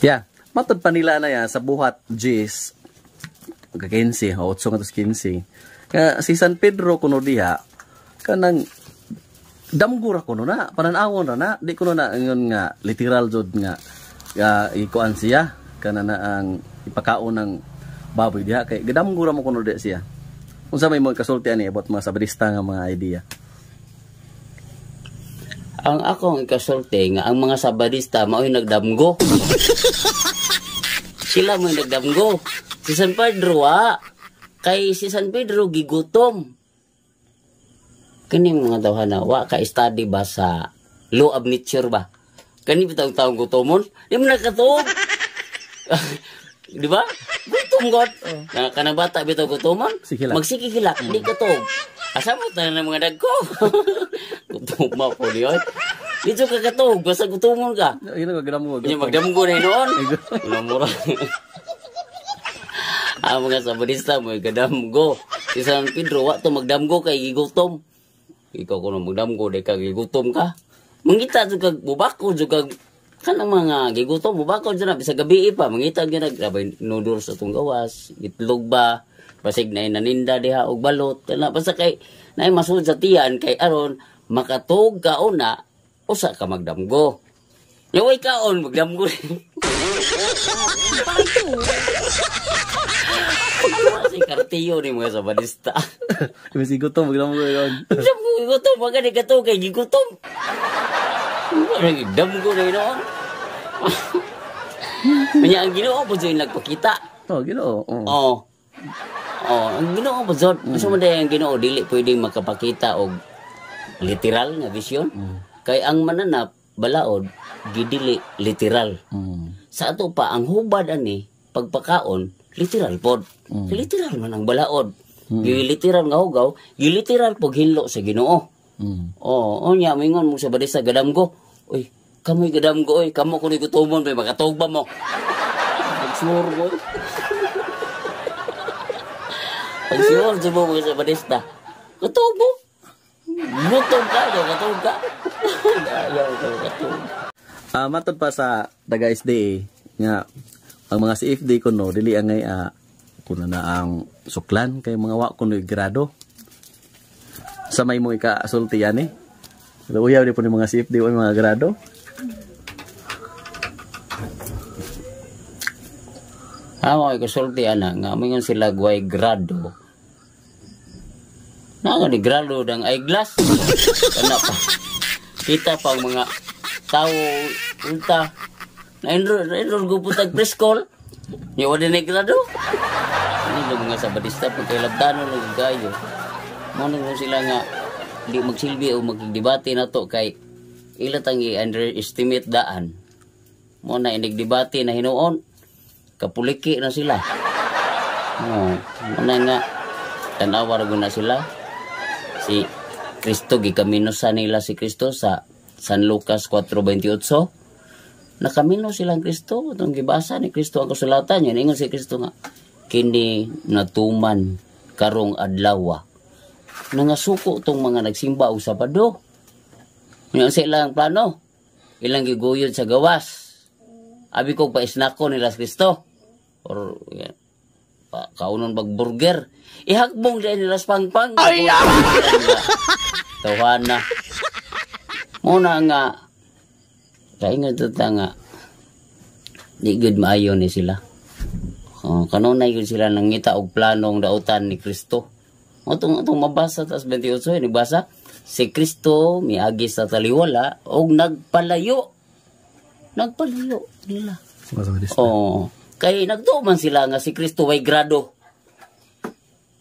Yeah, matod pa nila na ya sa Buhat Gis 15 o 8 ngadto 15. Nga si San Pedro kuno diha kanang damgo ra kuno na, panan-awon ra na, di kuno na ingon nga literal jud nga ikuan siya kana na ang ipakaon ng baboy diha kay gadamgo ra mo kuno diha siya. Unsa may mga kasulti ani about mga sabrista nga mga idea? Ang akong ikasulti nga ang mga Sabadista mao'y nagdamgo. Sila mo'y nagdamgo. Si San Pedro wa. Kay si San Pedro gigutom. Kini mga tawhana wa ka study ba sa law of nature ba? Kani bitawng taong gutomon, di mo nakatuog. Di ba? Gutom god. Na kanang bata bitaw gutomon. Sige lang. Magsikihilak, di katuog. Asa mo tayo ng mga dagko? Gutom mo po niyo. Dito ka katuog, basta gutomon ka. Yun ang gadamgo. Nya magdamgo na noon. Mura. Ang mga Sabadista mo gadamgo. Si San Pedro wa to magdamgo kay gigutom. Ikaw kuno magdamgo day ka gigutom ka. Mangita jud kag bubako jud kag kanang mga gigutom bubako jud na bisag gabi pa mangita gyud nag grabe noodles sa atong gawas, itlog ba, basig na naninda diha og balot kana basta kay naay masud sa tiyan kay aron makatug ka una usa ka magdamgo. Yaway kaon magdamgo. Si kartiyo ni mga Sabadista. Ibig gutom magdamgo yun. Magdamgo gutom mga ni kato kay gigutom. Magdamgo na noon. Manya ang Ginoo po yung nagpakita. Oh, Ginoo. Oh. Oh. Oh, ang Ginoo po jud. Unsa man day ang Ginoo dili pwedeng makapakita og literal nga vision. Kay ang mananap balaod gidili literal. Sa ato pa ang hubad ani pagpakaon literal pod. Literal man ang balaod. Giliteral nga hugaw, giliteral pog hinlo sa Ginoo. Oh, unya mingon mo sa Sabadista gadamgo. Uy, kamoy gadamgo oy, kamo kuno gutomon may makatug ba mo? Pagsure mo. Pagsure sa mo mga Sabadista. Katug mo. Gutom ka, daw katug ka. Ayaw ka katug. Matod pa sa taga SDA nga ang mga CFD kuno dili angay kuno na ang suklan kay mga wa kuno grado. Sa may mo ikasulti yan eh. Uyaw di po ni mga CFD o mga grado. Mga ikasulti ana nga mingon sila gway grado. Naa ni grado dang eyeglass. Kana pa. Kita pa ang mga tao ulta. Na-enroll ko po tag preschool. Ni wala ni grado. Ano mga Sabadista pagkailabdanon og gayo. Mo nang sila nga di magsilbi o magdebate na to kay ila tang i-underestimate daan. Mo na inigdebate na hinuon kapuliki na sila. Oh, mo na nga tan-awa ra na sila. Si Kristo gikamino sa nila si Kristo sa San Lucas 4:28. Nakamino silang Kristo atong gibasa ni Kristo ang kasulatan niya. Ingon si Kristo nga kini natuman karong adlaw. Nangasuko tong mga nagsimba og Sabado. Nya sa ilang plano, ilang giguyod sa gawas. Abi ko paisnako nila si Kristo. Or yan, kaunon bag burger. Ihagbong din nila sa pangpang. Ay! Tawhana. Muna nga kaingon ta nga di gud maayo ni sila. Oh, kanunay gud sila nangita og planong dautan ni Kristo. Atong atong mabasa tas 28 nagbasa si Kristo miagi sa taliwala og nagpalayo. Nagpalayo nila. Oh, kay nagtuo man sila nga si Kristo way grado.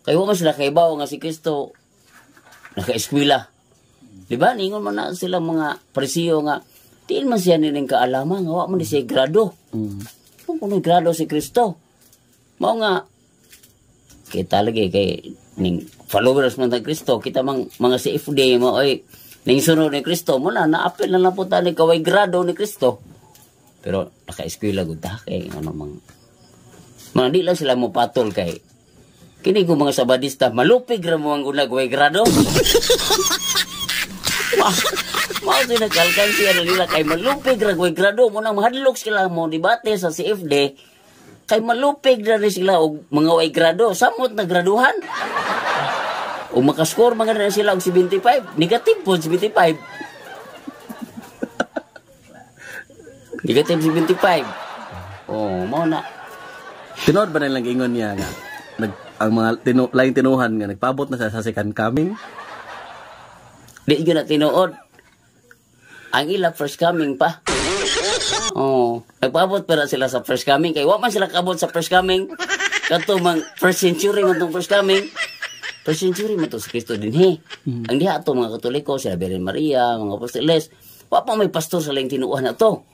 Kay wa man sila kaibaw nga si Kristo naka-eskwela. Di ba? Ningon man na sila mga Parisiyo nga diin man siya nining kaalaman nga wa man ni siya grado. Kung kuno grado si Kristo. Mao nga kita lagi kay ning followers man ta Kristo, kita mang mga CFD mo oy ning sunod ni Kristo mo na naapil na lang po ta ni kaway grado ni Kristo. Pero naka-eskwela gud ta kay ano mang mga di lang sila mo patol kay kini ko mga Sabadista malupig ra mo ang unag way grado. Mao to nag-alkansiya na nila kay malupig ra way grado mo nang mahadlok sila mo debate sa CFD kay malupig ra ni sila og mga way grado, samot na graduhan. O makascore mga na sila og 75, negative po 75. Negative 75. Oh, mao na. Tinuod ba nilang ingon niya nga ang mga laing tinuhan nga nagpaabot na sa second coming? Di gyud na tinuod. Ang ila first coming pa. Oh, nagpaabot pero sila sa first coming kay wa man sila kaabot sa first coming. Kadto mang first century man tong first coming. First century man to si Kristo dinhi. Ang diha ato mga Katoliko, sila Virgen Maria, mga apostoles, wa pa may pastor sa laing tinuohan na to.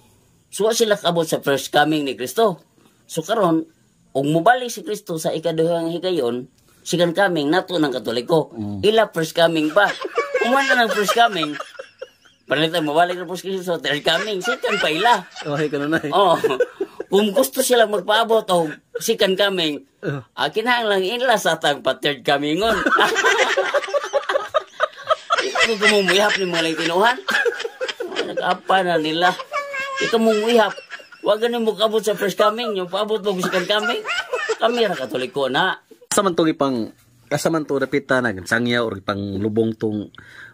So wa sila kaabot sa first coming ni Kristo. So karon ug mobalik si Kristo sa ikaduhang higayon, second coming nato ng Katoliko. Ila first coming pa. Human na ng first coming, palitan mobalik na po si Kristo sa third coming, second pa ila. Okay ka na eh. Oh. Kung gusto sila magpaabot og second coming, kinahanglan ila sa atang pa third comingon. Ikaw kung muyahap ni mga laing tinuhan. Nag-apa na nila. Ikaw mong muyahap. Wag ganin mo kaabot sa first coming, yung paabot mo second coming. Kami ra Katoliko na. Asa man tong ipang asa man to dapita nag sangyaw or ipang lubong tong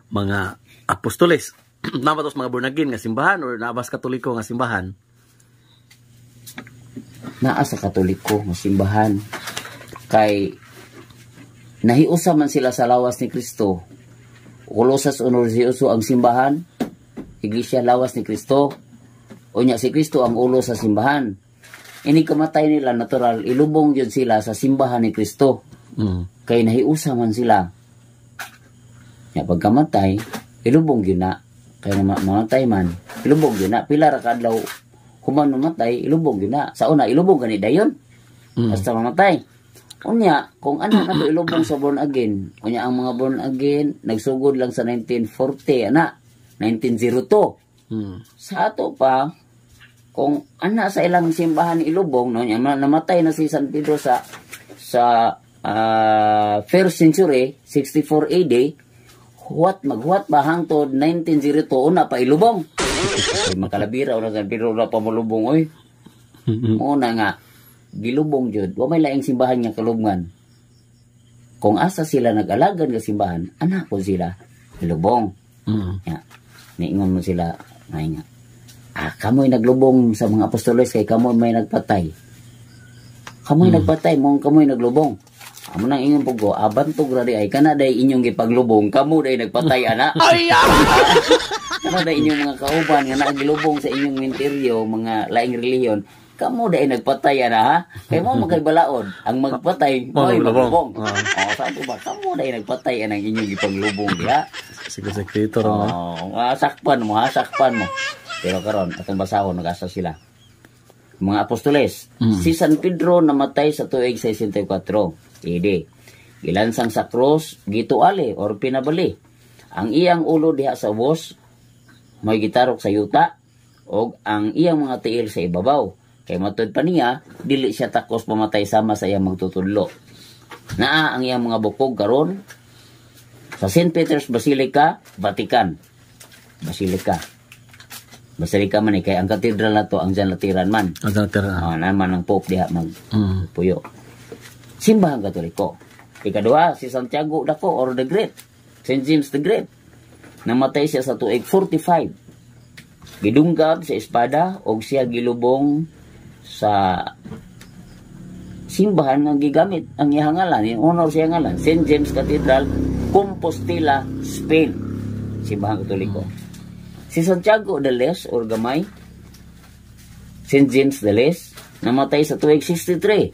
mga apostoles? Naa ba to sa mga born again nga simbahan or naa ba sa Katoliko nga simbahan? Naa sa Katoliko nga simbahan kay nahiusa man sila sa lawas ni Kristo. Kolosas 1:18 ang simbahan, iglesia lawas ni Kristo. Unya si Kristo ang ulo sa simbahan. Ini kamatay nila natural, ilubong yun sila sa simbahan ni Kristo. Kay nahiusa man sila. Ya pagkamatay, ilubong yun na. Kay mamatay man, ilubong yun na. Pila ra ka adlaw human mamatay, ilubong yun na. Sa una, ilubong gani dayon. Basta mamatay. Unya, kung ano na to ilubong sa born again, unya ang mga born again, nagsugod lang sa 1940, ana, 1902. Sa ato pa, kung ana sa ilang simbahan ilubong, no, nya, namatay na si San Pedro sa first century, 64 AD, huwat maghuwat ba hangtod 1902 una pa ilubong. Ay, makalabira una San Pedro una pa molubong oy. Una nga gilubong jud, wa may laing simbahan nga kalubngan. Kung asa sila nag-alagan nga simbahan, ana po sila ilubong. Ya, niingon mo sila ngay nga. Kamoy naglubong sa mga apostoles kay kamoy may nagpatay. Kamoy nagpatay, mong kamoy naglubong. Amo nang ingon pug ko, abantog ra di ay kana day inyong gipaglubong, kamo day nagpatay ana. Ay! Kana day inyong mga kauban nga naglubong sa inyong minteryo, mga laing relihiyon, kamo day nagpatay ana ha. Kay mo magkay balaod, ang magpatay mo'y maglubong. Oh, sa ba kamo day nagpatay anang inyong gipaglubong diha. Sige sekreto ra. Oh, sakpan mo ha, sakpan mo. Pero karon atong basahon nag-asa sila. Mga apostoles, si San Pedro namatay sa tuig 64 AD. Gilansang sa krus, gituali or pinabali. Ang iyang ulo diha sa ubos, may gitarok sa yuta, og ang iyang mga tiil sa ibabaw. Kay matud pa niya, dili siya takos pamatay sama sa iyang magtutudlo. Naa ang iyang mga bukog karon sa St. Peter's Basilica, Vatican. Basilica. Basilica man eh, kay ang katedral na to, ang dyan latiran man. Ang dyan latiran. Oh, naman ang Pope diha mag puyo. Simbahan Katoliko. Ikaduha, si Santiago Dako or the Great, St. James the Great. Namatay siya sa tuig 45. Gidunggab sa espada og siya gilubong sa simbahan nga gigamit ang iyang ngalan, in honor siya ngalan, St. James Cathedral, Compostela, Spain. Simbahan Katoliko. Si Santiago de Les or Gamay, St. James de Les, namatay sa tuig 63.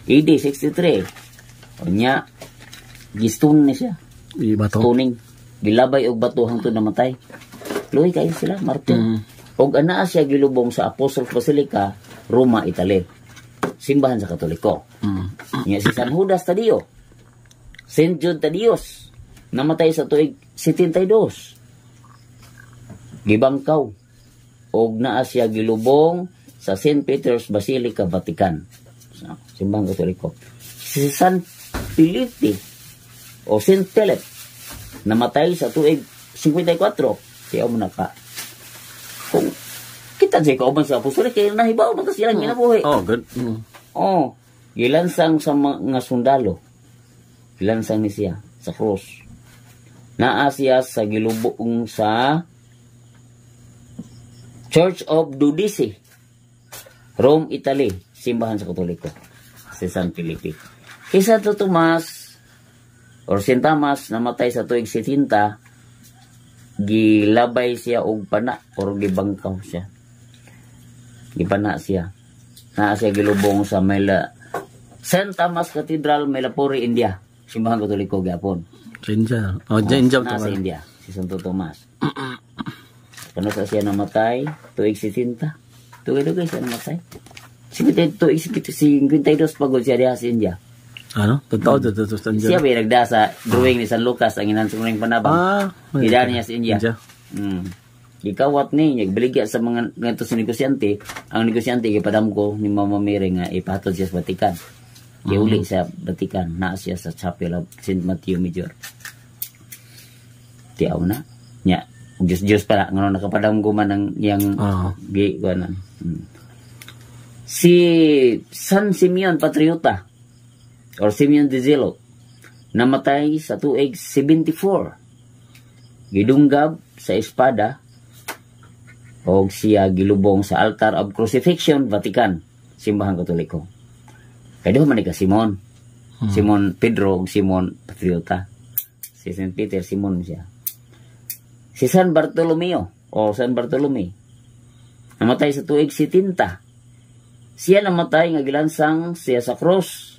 AD 63. Unya, gistun ni siya. Bato. Tuning. Gilabay og bato hangtod namatay. Luhi kayo sila, martir. Og anaa siya gilubong sa Apostles Basilica, Roma, Italy. Simbahan sa Katoliko. Nya si San Judas Tadeo, St. Jude Thaddeus, namatay sa tuig 72. Gibangkaw og naa siya gilubong sa St. Peter's Basilica, Vatican. Simbahang Katoliko. Si San Felipe o St. Philip, namatay sa tuig 54. Tiyaw mo na ka. Kung kita siya kauban sa apostol, kaya nahibaw man kasi silang ginabuhi. Oh, good. Oh, gilansang sa mga sundalo. Gilansang ni siya sa krus. Naa siya sa gilubong sa Church of Dodici, Rome, Italy, simbahan sa Katoliko, si San Felipe. Kay Santo Tomas or Saint Thomas, namatay sa tuig 70, gilabay siya og pana or gibangkaw siya. Gipana siya. Naa siya gilubong sa Mela Saint Thomas Cathedral, Mylapore, India. Simbahan Katoliko gyapon. Sa India. Oh, India, India. Naa sa India, si Santo Tomas. Kano sa siya namatay? Tuig 70. Tuig-tuig siya namatay. 52, tuig 52 pagod siya diha sa India. Ano? Totoo, totoo, totoo. India. Siya ba yung nagda sa drawing ni San Lucas ang inansuring panabang. Ah, Gidaan niya sa India. India. Gikawat ni, nagbaligya sa mga ngadto sa negosyante, ang negosyante gipadam ko ni Mama Mary nga ipahatod siya sa Vatican. Giuli sa Vatican, naa siya sa Chapel of St. Matthew Major. Tiaw na. Nya, Diyos Diyos pala ngano nakapadamgo man ang iyang gi kuanan. Si San Simeon Patriota or Simeon the Zealot, namatay sa tuig 74. Gidunggab sa espada og siya gilubong sa altar of crucifixion, Vatican, Simbahan Katoliko. Kay duha man ni ka Simon. Simon Pedro ug Simon Patriota. Si Saint Peter, Simon siya. Si San Bartolomeo o San Bartolome, namatay sa tuig 70. Siya namatay nga gilansang siya sa cross.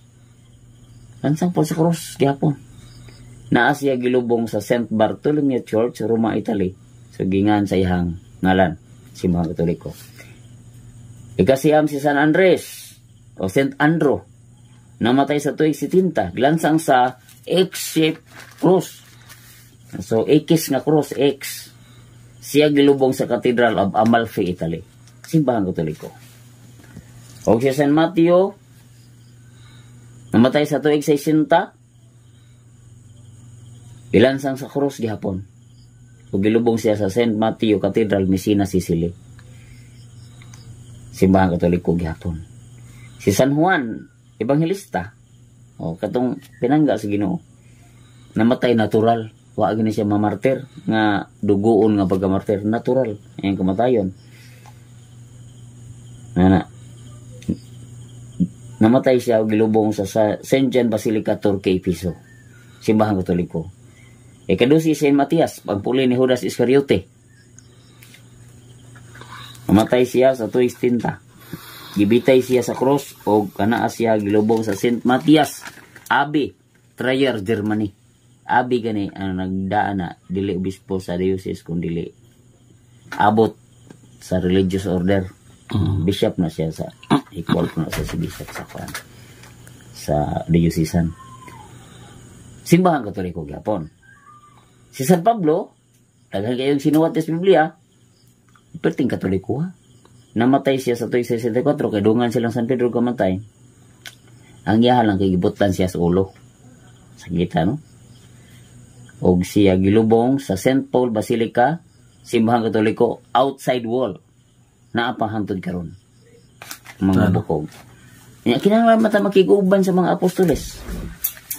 Lansang po sa cross gihapon. Naa siya gilubong sa St. Bartolomeo Church, Roma, Italy. So gingan sa iyang ngalan, Simbahan Katoliko. Ikasiyam, si San Andres o St. Andrew, namatay sa tuig 70, gilansang sa X-shaped cross. So X nga cross, X. Siya gilubong sa Cathedral of Amalfi, Italy. Simbahan Katoliko. O si San Mateo, namatay sa tuig 60, gilansang sa cross gihapon. Ug gilubong siya sa St. Matthew Cathedral, Messina, Sicily. Simbahan Katoliko gihapon. Si San Juan Evangelista, o katong pinangga sa Ginoo, namatay natural. Wa gini siya mamartir nga dugoon nga pagkamartir, natural ang kamatayon. Nana. Namatay siya og gilubong sa St. John Basilica, Turkey, Efeso. Simbahan Katoliko. Ikadusi, Saint Matias, pagpuli ni Judas Iscariote. Namatay siya sa tuig 70. Gibitay siya sa cross o kanaa siya gilubong sa St. Matias Abbey, Trier, Germany. Abbey gani ang nagdaan na dili obispo sa diocese kung dili abot sa religious order. Bishop na siya, sa equal ko na sa si bishop sa kuan sa diocesan. Simbahan Katoliko gyapon. Si San Pablo, daghan kayong sinuwat sa Biblia, perting Katoliko ha. Namatay siya sa tuig 64 kay dungan silang San Pedro kamatay. Ang iyaha lang kay gibutan siya sa ulo. Sakita, no? Og siya gilubong sa St. Paul Basilica, Simbahan Katoliko, outside wall. Naa pa hantod karon. Mga Ano? bukog. Nya kinahanglan man ta makiguban sa mga apostoles.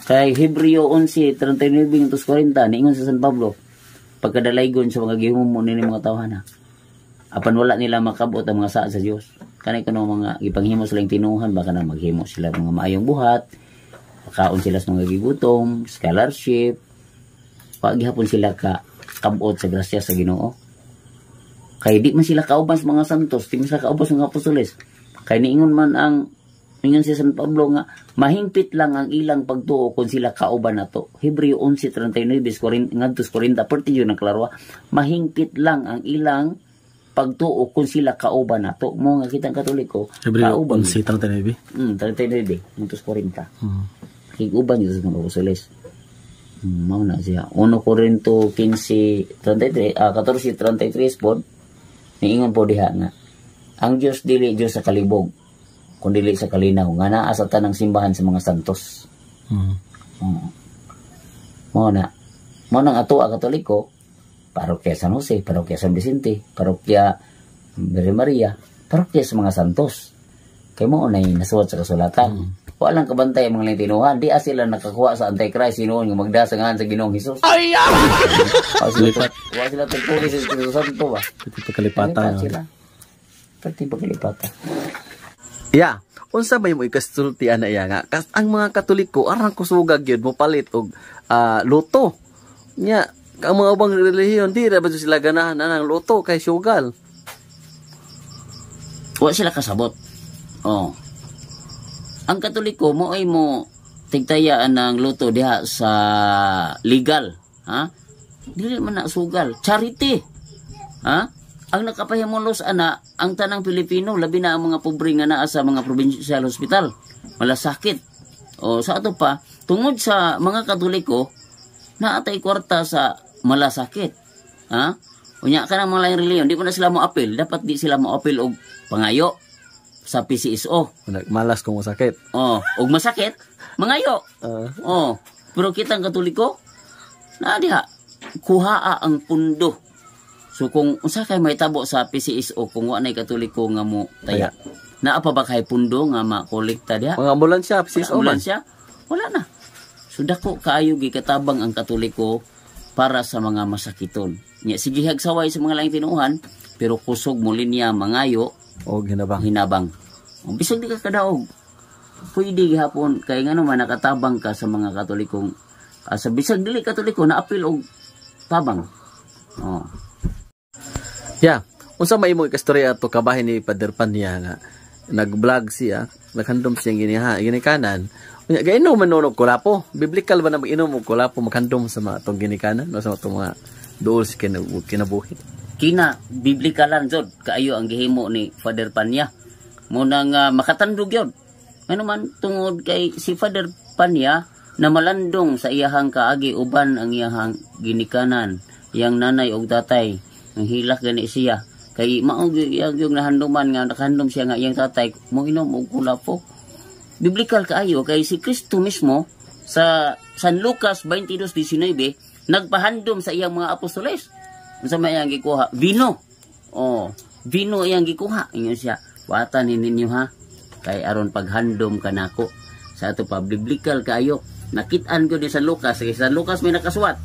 Kay Hebreo 11:39 40, niingon sa San Pablo, pagkadalaygon sa mga gihimo nini mga tawhana. Apan wala nila makabot ang mga saad sa Dios. Kanay kuno mga gipanghimo sila tinuhan, baka na maghimo sila mga maayong buhat, makaon sila sa mga gigutom, scholarship. Wa gihapon sila ka kabot sa grasya sa Ginoo. Kay di man sila kauban sa mga santos, di man sila kauban sa mga apostoles. Kay niingon man ang ingon si San Pablo nga mahingpit lang ang ilang pagtuo kung sila kauban nato. Hebreo 11:39 ngadto sa 40, perti yun ang klaro. Mahingpit lang ang ilang pagtuo kung sila kauban nato. Mo nga kitang Katoliko, Hebreo kauban. 11:39. 39 ngadto sa 40. Kiguban yun sa mga apostoles. Mao na siya. 1 Corinto 15:33, 14:33 pod, niingon po diha nga ang Dios dili Dios sa kalibog kun dili sa kalinaw nga naa sa tanang simbahan sa mga santos. Mao na. Mao nang ato ang Katoliko, Parokya San Jose, Parokya San Vicente, Parokya Mary Maria, Parokya sa mga Santos. Kay mao nay nasuwat sa kasulatan. Wala lang kabantay ang mga tinuhan. Di sila nakakuha sa Antichrist hinuon nga magdasa sa Ginoong Hesus. Ay! Wa sila, wa sila tagpuli sa Espiritu Santo ba? Pati pagkalipatan. Kalipat sila. Pati pagkalipatan. Yeah. Unsa may mo ikasulti ana iya nga kas ang mga Katoliko arang kusugag gyud mo palit og luto. Nya ang mga ubang relihiyon, di ra ba jud sila ganahan anang luto kay sugal? Wa sila kasabot. Oh. Ang Katoliko mo ay mo tigtayaan ng luto diha sa legal, ha? Dili man na sugal, charity. Ha? Ang nakapahimulos ana ang tanang Pilipino, labi na ang mga pobre nga naa sa mga provincial hospital, malasakit. O sa ato pa, tungod sa mga Katoliko, naatay kwarta sa malasakit. Ha? Unya ka ng mga laing reliyon, di ko na sila mo apil. Dapat di sila mo apil og pangayo sa PCSO. Malas kung masakit. Oh, og masakit, mangayo. Oh, pero kitang Katoliko, na diha kuhaa ang pundo. So kung unsa kay mahitabo sa PCSO kung wa nay Katoliko nga mo taya? Naa pa ba kay pundo nga makolekta diha? Mga ambulansya, PCSO man. Ambulansya? Wala na. So dako kaayo gikatabang ang Katoliko para sa mga masakiton. Nya sige hagsaway sa mga laing tinuohan, pero kusog mo linya mangayo Og hinabang. Hinabang. O, bisag di ka kadaog, pwede gihapon kay ngano man nakatabang ka sa mga Katolikong sa bisag dili Katoliko na apil og tabang. Oh. Yeah. Unsa may imo ikastorya ato kabahin ni Pader Panya nga nag-vlog siya, naghandom siya giniha, ginikanan. Unya gainom man og kulapo. Biblical ba na mag-inom og kulapo maghandom sa mga atong ginikanan o sa atong mga duol sa kinabuhi? Kina biblikalan jud kaayo ang gihimo ni Father Panya. Muna nga makatandog yun. Ngano man, tungod kay si Father Panya na malandong sa iyahang kaagi uban ang iyahang ginikanan, iyang nanay og tatay, ang hilak gani siya. Kay mao gyud iyang yung nahanduman nga nakahandom siya nga iyang tatay mo inom og kulapo. Biblical kaayo kay si Kristo mismo sa San Lucas 22:19 nagpahandom sa iyang mga apostoles. Unsa may iyang gikuha? Vino. Oh, vino iyang gikuha. Ingon siya, "Watan ni ninyo ha. Kay aron paghandom kanako." Sa ato pa, biblical kaayo. Nakit-an ko ni San Lucas kay San Lucas may nakasuwat.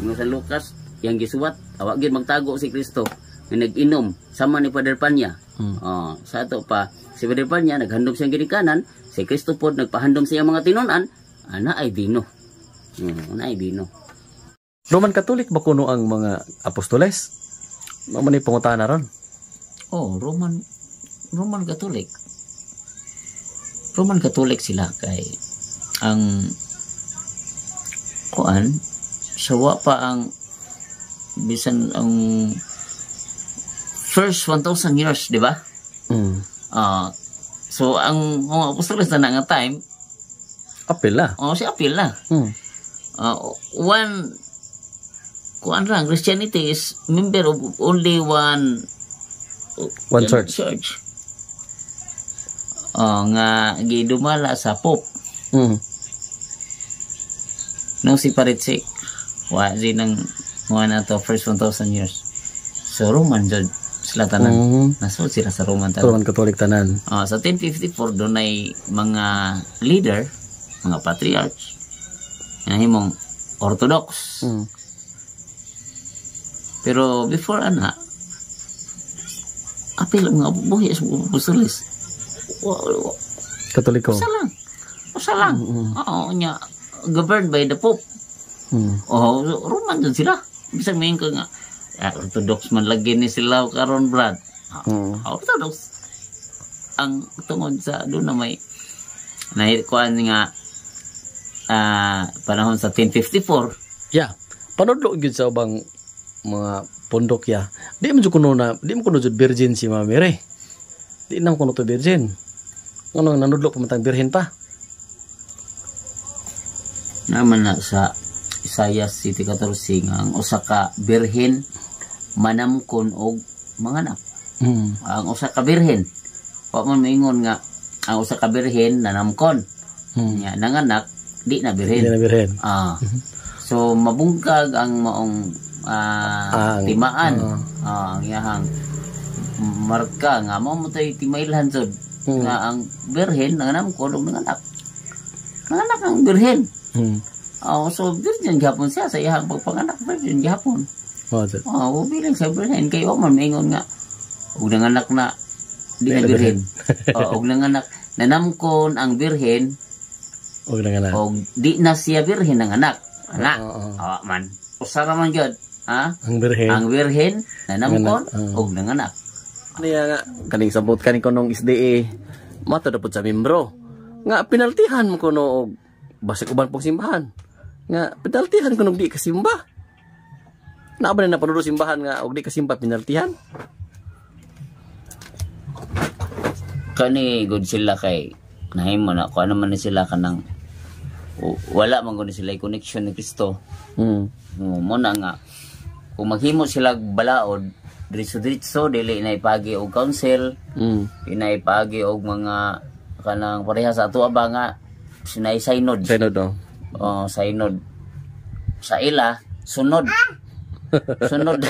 Ingon San Lucas, iyang gisuwat, awa gyud magtago si Kristo nga nag-inom sama ni Father Panya. Oh, sa ato pa, si Father Panya naghandom siyang ginikanan, si Kristo pod nagpahandom sa iyang mga tinunan, ana ay vino. Ana ay vino. Roman Catholic ba kuno ang mga apostoles? Mao man ni pangutana ron. Oh, Roman Roman Catholic. Roman Catholic sila kay ang kuan sawa pa ang bisan ang first 1,000 years, di ba? Mm. Ah, so ang mga apostoles na nga time, Apil la. Oh, si apil na. One kuan lang, Christianity is member of only one One church. Church. Oh, nga gidumala sa Pope. No separate sect. Wa di nang mga na to first 1,000 years. So Roman jud sila tanan. Nasud sila sa Roman tanan. Roman Catholic tanan. Ah, sa 1054 dunay mga leader, mga patriarchs nga himong Orthodox. Pero before ana, apil ang mga buhi sa apostoles. Katoliko. Usa lang. Usa lang. Oo, nya governed by the Pope. Oh, Roman dun sila. Bisag may ka nga Orthodox man lagi ni sila karon, Brad. Orthodox ang tungod sa doon na may nahikuan nga panahon sa 1054. Yeah. Panudlo gyud sa ubang mga pundok ya. Di man jud kuno na, di man kuno jud virgin si Mama Mary. Di na kuno to virgin. Ngano nanudlo pa man tang birhen pa? Naman na sa Isaiah 14 nga ang usa ka birhen manamkon og manganak. Ang usa ka birhen. Wa man moingon nga ang usa ka birhen nanamkon. Nya nanganak, di na birhen. Di na birhen. Ah. So mabungkag ang maong timaan. Ang iyahang marka nga mo mo tay timailhan jud nga ang birhen nanganamkon og nanganak. Nanganak ang birhen. Oh, so virgin gihapon siya sa iyahang pagpanganak, virgin gihapon. Mao jud. Oh, bilang sa birhen kay wa man maingon nga og nanganak na di na birhen. Oh, og nanganak, nanamkon ang birhen Og nanganak. Og di na siya birhen ang anak. Anak. Oo. Awa man. Usa ra man gyud. Ha? Ang birhen. Ang birhen nanamkon Nanganak, oo. og nanganak. Niya nga kaning sabot kaning kunong SDA mato na pud sa membro nga penaltihan mo kuno og basig uban pong simbahan nga penaltihan kuno og di ka simba. Naa ba na napanood simbahan nga og di ka simba penaltihan? Kani good sila kay nahimo na ko ano man ni sila kanang wala man gud sila connection ni Kristo. Mo na nga kung maghimo sila balaod, diretso-diretso, dili na ipagi og council, di na ipagi og mga kanang pareha sa ato ba nga sinay synod. Synod, oh. Oh, synod. Sa ila sunod. Sunod.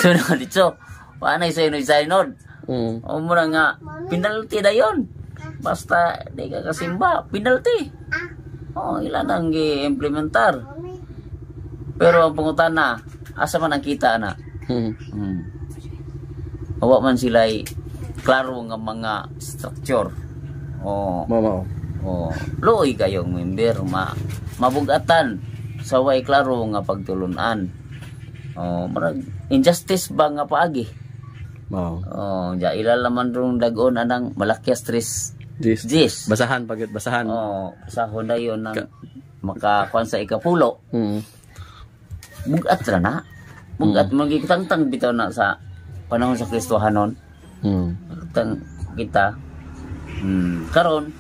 Sunod dito. Paano synod synod? O mo na nga penalty na yon. Basta di ka kasimba, penalty. Oh, ila nang gi-implementar. Pero ang pangutana, asa man ang kita na? Wa man sila klaro nga mga structure. Oh. Mao mao. Oh, luoy kayong member mabugatan sa way klaro nga pagtulunan. Oh, murag injustice ba nga paagi? Mao. Oh, ja ila laman rong dag-on anang Malakias 3 Jis. Jis. Basahan pagit basahan. Oh, sa dayon nang makakuan sa ikapulo. Bugat ra na. Bugat mm. Magitangtang bitaw na sa panahon sa Kristohanon. Tang kita. Karon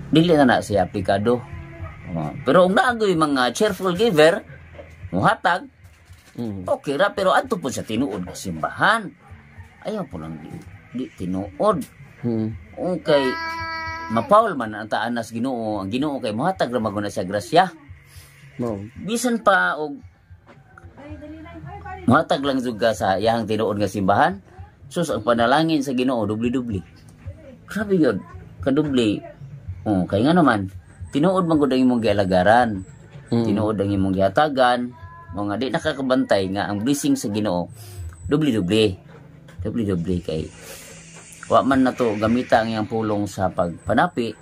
dili na na siya aplikado. Oh, pero kung naagoy mga cheerful giver, muhatag, okay ra, pero adto po sa tinuod nga simbahan. Ayaw po lang di tinuod. Okay, mapaul man ang taanas Ginoo, ang Ginoo kay muhatag ra maguna siya grasya. Mao. Bisan pa og muhatag lang jud ka sa iyang tinuod nga simbahan, sus, ang panalangin sa Ginoo dubli-dubli. Grabe yun, kadubli. Oh, kay nga naman, tinuod man gud ang imong gialagaran. Tinuod ang imong gihatagan, mga di nakakabantay nga ang blessing sa Ginoo dubli-dubli. Dubli-dubli kay wa man nato gamita ang iyang pulong sa pagpanapi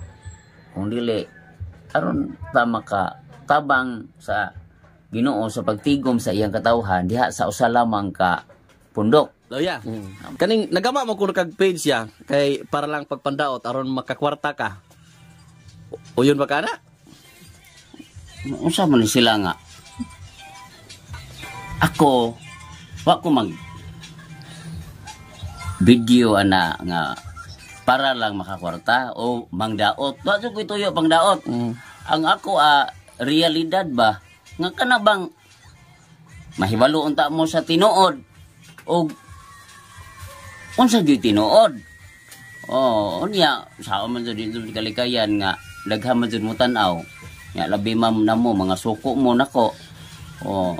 kung dili aron ta maka tabang sa Ginoo sa pagtigom sa iyang katawhan diha sa usa lamang ka pundok. Loya. Kaning nagama mo kuno kag page ya kay para lang pagpandaot aron makakwarta ka. Uyon ba kana? Unsa man ni sila nga ako wa ko mag video ana nga para lang makakwarta o mangdaot. Wa jud ko'y tuyo pangdaot. Ang ako realidad ba nga kana bang mahibalo unta mo sa tinuod og unsa gyud tinuod. Oh, unya sa man jud dito sa kalikayan nga daghan man jud mo tan-aw. Nya labi man namo mga suko mo nako. Oh.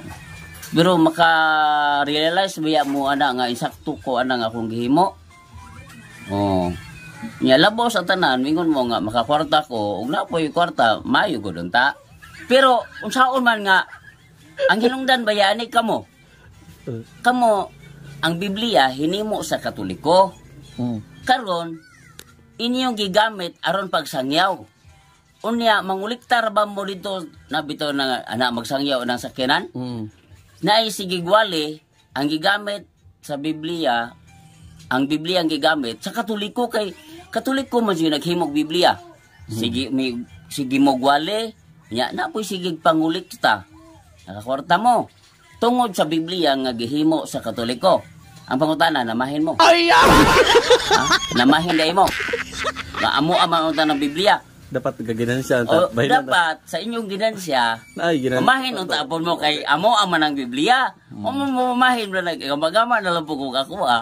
Pero maka-realize biya mo ana nga insakto ko ana nga akong gihimo. Oh. Nya labaw sa tanan mingon mo nga makakwarta ko ug na po'y kwarta maayo gud unta. Pero unsaon man nga ang hinungdan bayani kamo. Kamo ang Biblia hinimo sa Katoliko. Karon inyong gigamit aron pagsangyaw. Unya manguliktar ba mo dito na bitaw na ana magsangyaw ng sakyanan? Naay sige gwali ang gigamit sa Biblia, ang Biblia ang gigamit sa Katoliko kay Katoliko man siya naghimog Biblia. Sige may sige mo gwali, nya na po'y sige pangulikta. Nakakwarta mo. Tungod sa Biblia nga gihimo sa Katoliko. Ang pangutana, namahin mo. Ay! Ha? Namahin dai mo. Nga amo ang mga ng Biblia. Dapat gaginansya O, ta. Bahin na. dapat sa inyong ginansya, Ay, ginan. mamahin unta apon mo kay amo ang man ang Biblia. O mo mamahin mo lang gamagama na lang po kung ako ah.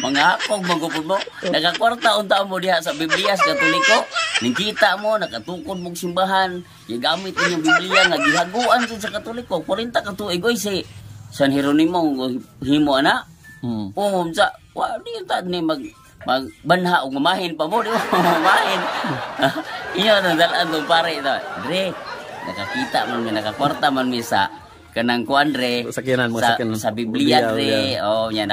Mga hakog magupod mo. Nakakwarta unta mo diha sa Biblia sa Katoliko. Ning kita mo nakatukod mong simbahan, gigamit inyong Biblia nga gihaguan sa Katoliko. 40 ka tuig oy si San Jeronimo himo ana. Oh, sa wa di ta ni magbanha og mamahin pa mo, di mo mamahin. Inyo na dalan tong pare ito. Dre, nakakita man mi, nakakwarta man mi sa kanang kuan dre. Sakyanan, mga sa, sakyanan. Sa Biblia Biblia, dre. Oh, nya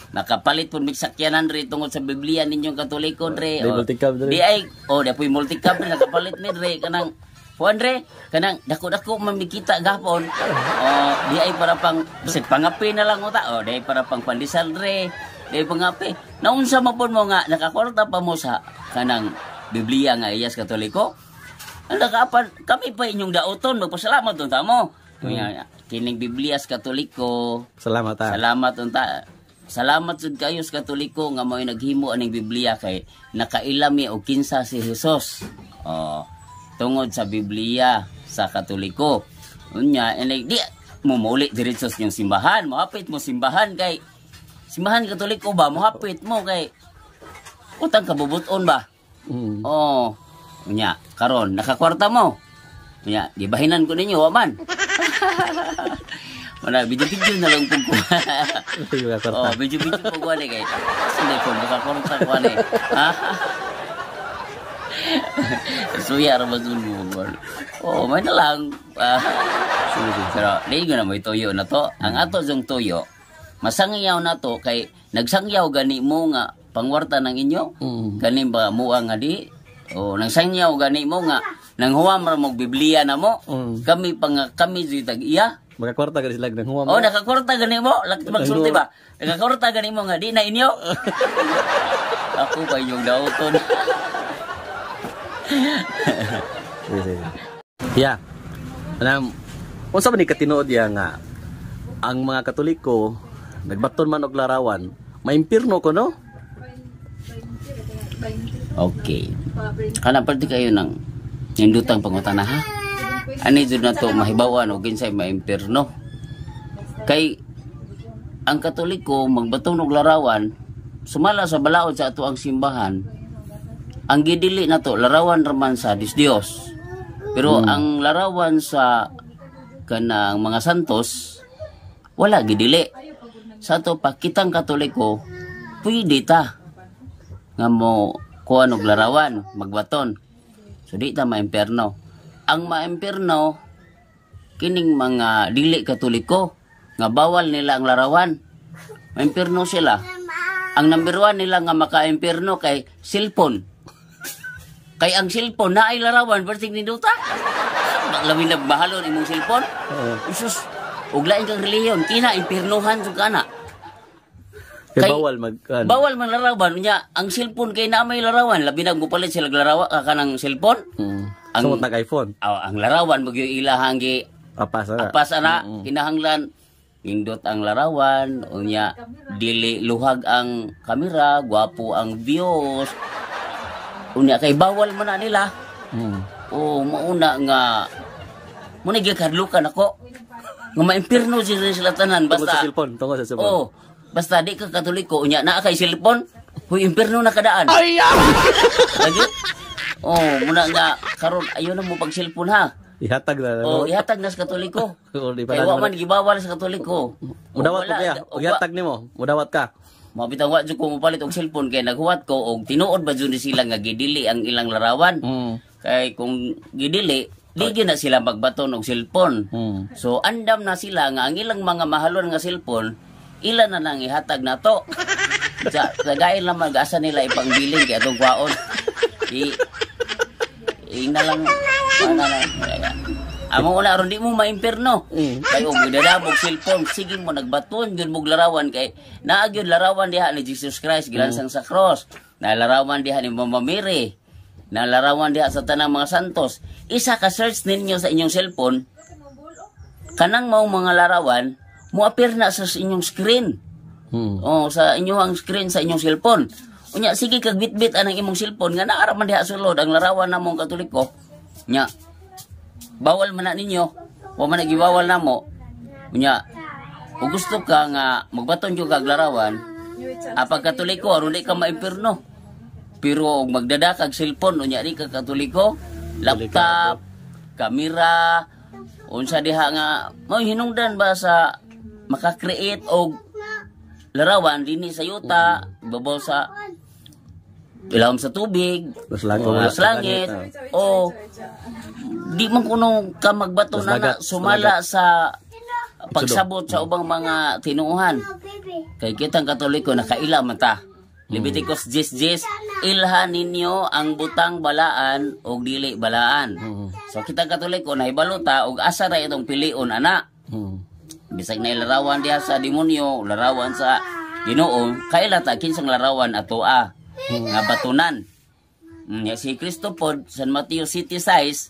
nakapalit pud mig sakyanan dre tungod sa Biblia ninyong Katoliko dre. Di multicab dre. Di ay oh, di poy multicab dre, nakapalit mi dre kanang kuan dre, kanang dako-dako man mikita gapon. Oh, di ay para pang bisag pangape na lang uta. Oh, di ay para pang pandesal dre. Di ay pangape. Naunsa man pud mo nga nakakwarta pa mo sa kanang Biblia nga iyas Katoliko. Ang nakaapan, kami pa inyong dauton, magpasalamat unta mo. Kaya, kining Biblia sa Katoliko, Salamat ha. Salamat unta. Salamat jud kayo sa Katoliko nga mo'y naghimo aning Biblia kay nakaila mi og kinsa si Jesus. Oh, tungod sa Biblia sa Katoliko. Unya, and like, di mo mauli diretso sa inyong simbahan, mohapit mo simbahan kay simbahan Katoliko ba, mohapit mo kay utang kabubuton ba? Oh, unya, karon nakakwarta mo. Unya, gibahinan ko ninyo, wa man. Wala, video-video na lang po ko. Yung kwarta. Oh, video-video po ko ani kay. Hindi ko makakwarta ko ani. Ha? Suya ra ba dun mo? Oh, may na lang. Ah. Pero di ko na mo tuyo na to. Ang ato jung tuyo, masangyaw na to kay nagsangyaw gani mo nga pangwarta ng inyo. Gani ba mua nga di? O nagsangyaw gani mo nga nang huwam ra mo Biblia na mo. Kami pa nga kami jud tag iya. Makakwarta ka sila ng huwam. Oh, nakakwarta gani mo. Magsulti ba? Nakakwarta gani mo nga di na inyo. Ako pa inyong dauton. Sige, sige. Yeah. Anam, unsa man ni katinuod ya nga ang mga Katoliko nagbaton man og larawan, maimpirno ko no? Okay. Kana parte kayo ng nindutang pangutana ha. Ani jud na to mahibawan og kinsay maimpirno. Kay ang Katoliko magbaton og larawan sumala sa balaod sa ato ang simbahan. Ang gidili na to larawan raman sa Dios Dios. Pero ang larawan sa kanang mga santos wala gidili. Sa ato pa kitang Katoliko pwede ta nga mo kuha og larawan, magbaton. So di ta maimpierno. Ang maimpierno kining mga dili Katoliko nga bawal nila ang larawan. Maimpierno sila. Ang number 1 nila nga maka-impierno kay cellphone. Kay ang cellphone naay larawan perting ninduta. Labi na bahalon imong cellphone. Jesus, ug lain kang relihiyon kina impiernohan jud kana. Kay bawal mag ano. Bawal man larawan unya ang cellphone kay na may larawan labi na mupalit sila larawan ka kanang cellphone. Ang sumot nag iPhone. Oh, ang larawan magyud ilahang gi apas ana. Apas ana kinahanglan nindot ang larawan unya dili luhag ang kamera, gwapo ang views. Unya kay bawal man na nila. Oh, mauna nga muna gikadlukan ako nga maimpirno sila tanan Tungod basta sa cellphone, tungod sa cellphone. Oh, basta di ka Katoliko unya naa kay cellphone, huy impirno na kadaan. Ay! Lagi. Oh, muna nga karon ayo na mo pag cellphone ha. Ihatag na. Oh, ihatag na sa Katoliko. Oh, di pa Kay na wa man gibawal sa Katoliko. Mudawat ko kaya. Og ihatag nimo, mudawat ka. Mabitaw wa jud ko mopalit og cellphone kay naghuwat ko og tinuod ba jud ni sila nga gidili ang ilang larawan. Kay kung gidili, di gyud na sila magbaton og cellphone. So andam na sila nga ang ilang mga mahalon nga cellphone ila na nang ihatag nato. Sa tagayin lang mag-asa nila ipangbilin kay atong kwaon. I na lang ana na. Amo una aron di mo maimpirno. Kay og gidadabog cellphone sige mo nagbaton gyud mog larawan kay naa gyud larawan diha ni Jesus Christ gilansang sa cross. Na larawan diha ni Mama Mary. Na larawan diha sa tanang mga santos. Isa ka search ninyo sa inyong cellphone kanang maong mga larawan mo-appear na sa inyong screen. Oh, sa inyong screen sa inyong cellphone. Unya sige kag bitbit anang imong cellphone nga naa ra man diha sulod ang larawan namong Katoliko. Nya bawal man na ninyo, wa man nagibawal namo. Unya kung gusto ka nga magbaton jud kag larawan, Apag Katoliko, aron di ka maimpirno. Pero og magdada kag cellphone, unya di ka Katoliko, laptop, kamera, unsa diha nga mo hinungdan ba sa maka-create og larawan dinhi sa yuta, babaw sa ilawom sa tubig, Sa langit. o sa langit, o di man kuno ka magbato Sa na dagat, sumala sa pagsabot sa ubang mga tinuohan. Kay kitang Katoliko nakaila man ta. Leviticus 10:10, ilhan ninyo ang butang balaan og dili balaan. So kitang Katoliko nahibalo ta og asa ra itong pilion ana. Bisag na larawan diha sa demonyo, larawan sa Ginoo, kaila ta kinsang larawan ato a nga batunan. Ya si Kristo pod San Mateo City size,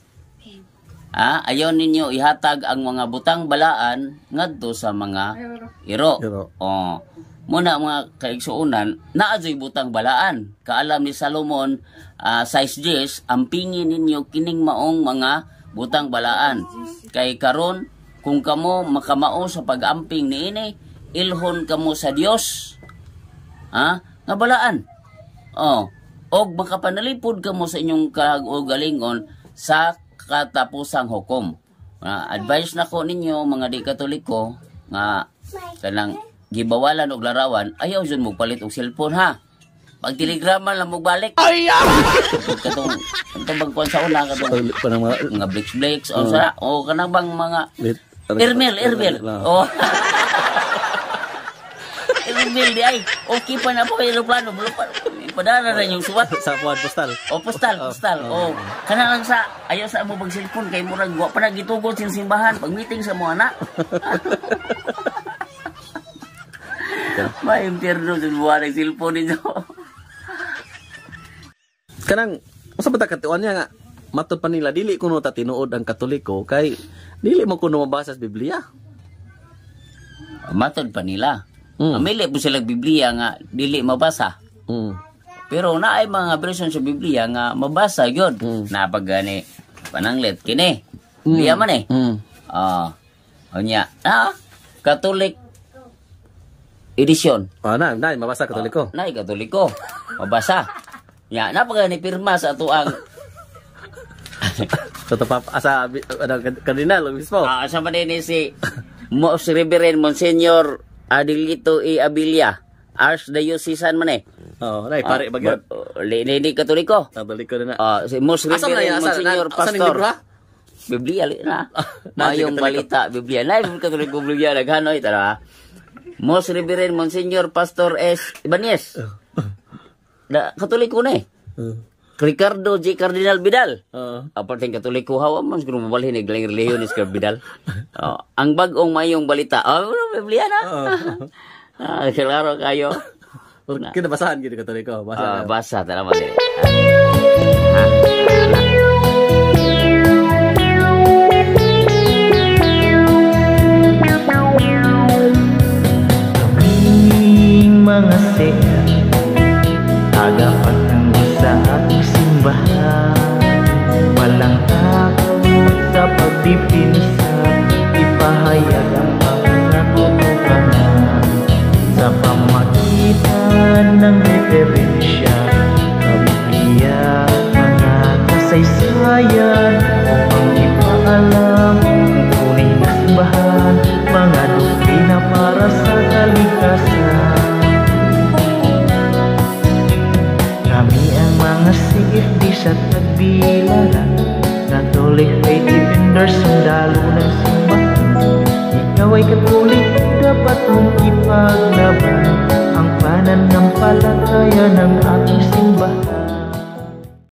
ayaw ninyo ihatag ang mga butang balaan ngadto sa mga iro. Iro. Oh. Muna mga kaigsuonan, naa joy butang balaan. Kaalam ni Salomon, size 10, ampingin ninyo kining maong mga butang balaan. Kay karon kung kamo makamao sa pag-amping niini, ilhon kamo sa Dios. Ha? Nga balaan. Oh, og makapanalipod kamo sa inyong kaugalingon sa katapusang hukom. Advice nako ninyo mga di Katoliko nga kanang gibawalan og larawan, ayaw jud mo palit og cellphone ha. Pag telegrama lang mo balik. Ay! Katong katong bang kuan sa una katong Panang mga mga blix blix o sa o kanang bang mga Irmel, Irmel. Oh. Irmel di ay. Okay pa na po kay eroplano. Padala na yung suwat. Sa puwan postal. O postal, postal. O kana lang sa ayaw sa mo bag cellphone kay murag wa pa na gitugot sa simbahan pag meeting sa mo anak. May impyerno sa buwan ng cellphone ninyo. Kanang usa ba ta katuan niya nga matod pa nila dili kuno ta tinuod ang Katoliko kay dili mo kuno mabasa sa Biblia. Matod pa nila. Amili po sila Biblia nga dili mabasa. Pero naay mga version sa Biblia nga mabasa gyud. Napag gani pananglit kini. Biblia man eh. Unya. Catholic edition. Ah, na, na mabasa Katoliko. Nay Katoliko. Mabasa. Nya napag gani pirma sa ato ang Sa pa asa ano, kardinal mismo. Sa man ni si Most Reverend Monsignor Adelito E. Abilia, Archdiocesan man eh. Oh, nay pare ba gyud? Li Katoliko. Katoliko na. Si Most Asa man na Reverend yan? Asa Monsignor asa ning Pastor. libro ha? Biblia li na. Na, Mayong Katoliko. balita Biblia. Nay Katoliko Biblia naghanoy tara. Most Reverend Monsignor Pastor S. Ibanez. Da Katoliko na eh. Ricardo J. Cardinal Vidal. Aparte ng Katoliko, hawa man siguro mabalhin ni galing relihiyon ni Sir Vidal. Oh, ang bag-ong mayong balita. Oh, Biblia na. Klaro kayo. Kinabasahan gid Katoliko. Basa. Basa tara man. Kaming mga CR, tagapagtanggol sa ating simbahan. Walang takot sa pagdipinsa, ipahayag ang mga katotohanan. Sa pamagitan ng referensya sa Biblia at mga kasaysayan, upang ipaalam ang tunay na simbahan, mga doktrina para sa kaligtasan. Kami ang mga CFD sa Tagbilaran, Catholic Faith Defenders, sundalo ng simbahan. Ikaw ay Katoliko, dapat mong ipaglaban ang pananampalataya ng ating